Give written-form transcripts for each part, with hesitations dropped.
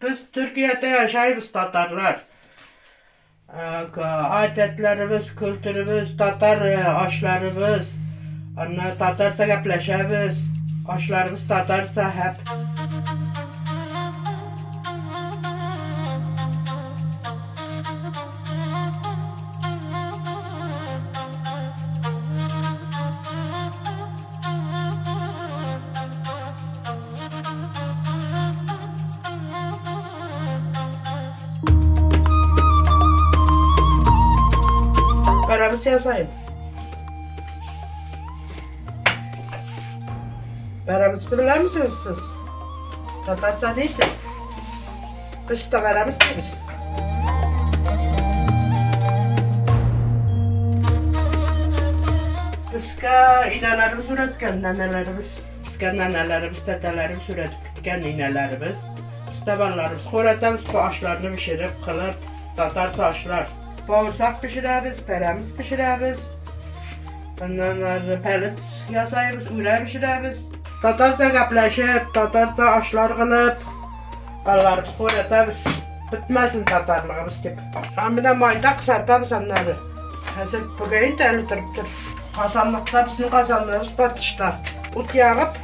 Biz Türkiye'de yaşayız Tatarlar. Adetlerimiz, kültürümüz, Tatar aşlarımız. Anna Tatarca gaplaşabız. Aşlarımız Tatarca hep. Paramız yazayım. Paramızı bilir misiniz siz? Tatarca neydi? Biz de paramız deriz. Bizge inelerimiz üretken nenelerimiz, bizge nenelerimiz, dedelerimiz üretip gitken inelerimiz. Biz de ballarımız, öğretemiz bu aşlarını pişirip, kılıp, Tatarca aşlar. Bağırsak pişiremiz, peremiz pişiremiz. Ondan pelit yasayımız, üre pişiremiz. Tatarca gaplaşıp, Tatarca aşlar kılıp, ballarımız öğretemiz. Bitmesin Tatarlığımız dip. Amına mayda kısartamız onları. Hazır bugün de öyle duruptur. Kazanlıkta bizim kazanlığımız batışta. Ut yağıp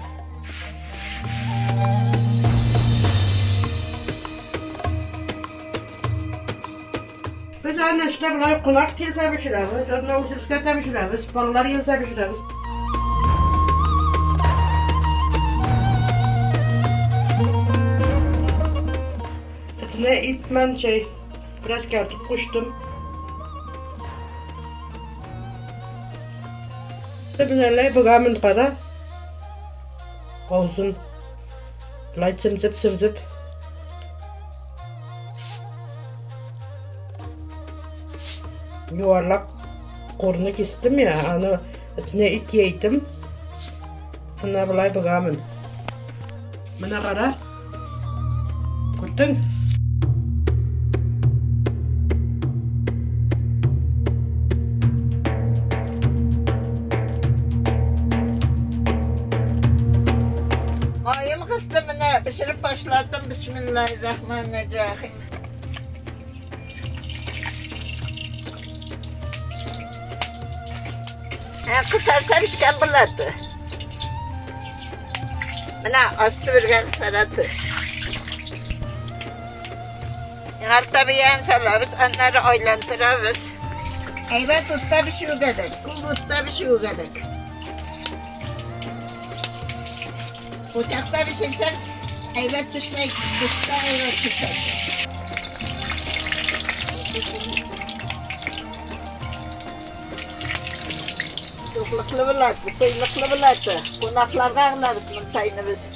biz anne işte bunlar kulak gelse pişiremiz, onunla uzun de pişiremiz, ballar gelse pişiremiz. Etine itmen şey, biraz kertip kuştum. Binerler bugамын qara. Olsun. Bulay çimcip çimcip. Yuvarlak korunu kestim ya, onu içine it yeydim. Ana bulay bugамын. Mına qara. Kurtun. Kıstımını pişirip başladım. Bismillahirrahmanirrahim. Kısarsa pişken bulardı. Mına astı birgen kısaradı. Altta bir yan salarız, onları oylantırırız. Evet, utta bir şey gerek. Utta bir şey gerek. Ocakta pişirsen evet pişmek, dışta evet pişer. Tokluklu bulardı, sıylıklı bulardı. Konaklarda ağlarız mıntayını biz.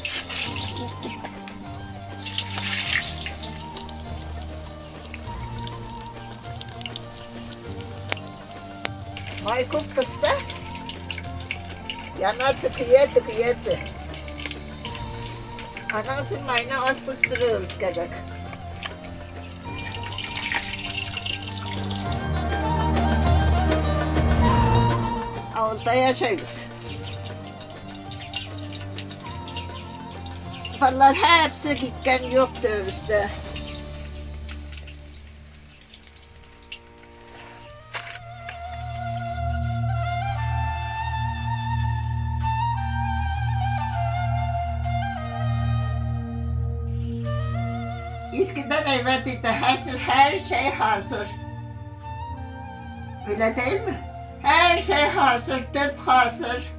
Maykop kızsa yanardı, kıyerdi, kıyerdi. Anasının mayına az kıstırıyoruz gerek. Avulda yaşıyoruz. Bunlar hepsi gitken yoktu bizde. Eskiden evet idi, hazır, her şey hazır. Öyle değil mi? Her şey hazır, tüp hazır,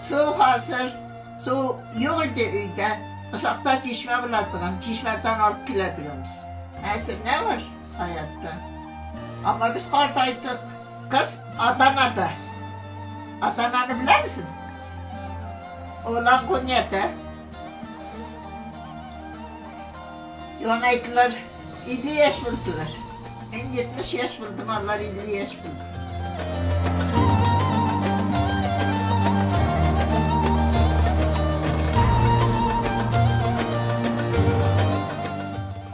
su hazır. Su yok idi öyde. Uzakta çeşme buladığım, çeşmeden alıp gelediğimiz. Hazır ne var hayatta? Ama biz oradaydık. Kız Adana'da. Adana'nı bilir misin? Oğlan Konya'da. Yonaydılar, 50 yaş buldular. Ben 70 yaş buldum, onlar 50 yaş buldu.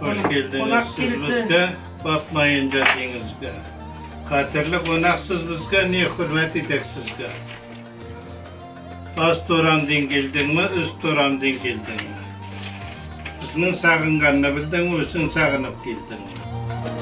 Hoş geldiniz siz bizge, batmayınca denizge. Kadirli konaksız bizge, ne hürmet edek sizge. Bas turamdan geldin mi, üst turamdan geldin mi? Кешенең сагынганны белдең, үзең сагынып килдең.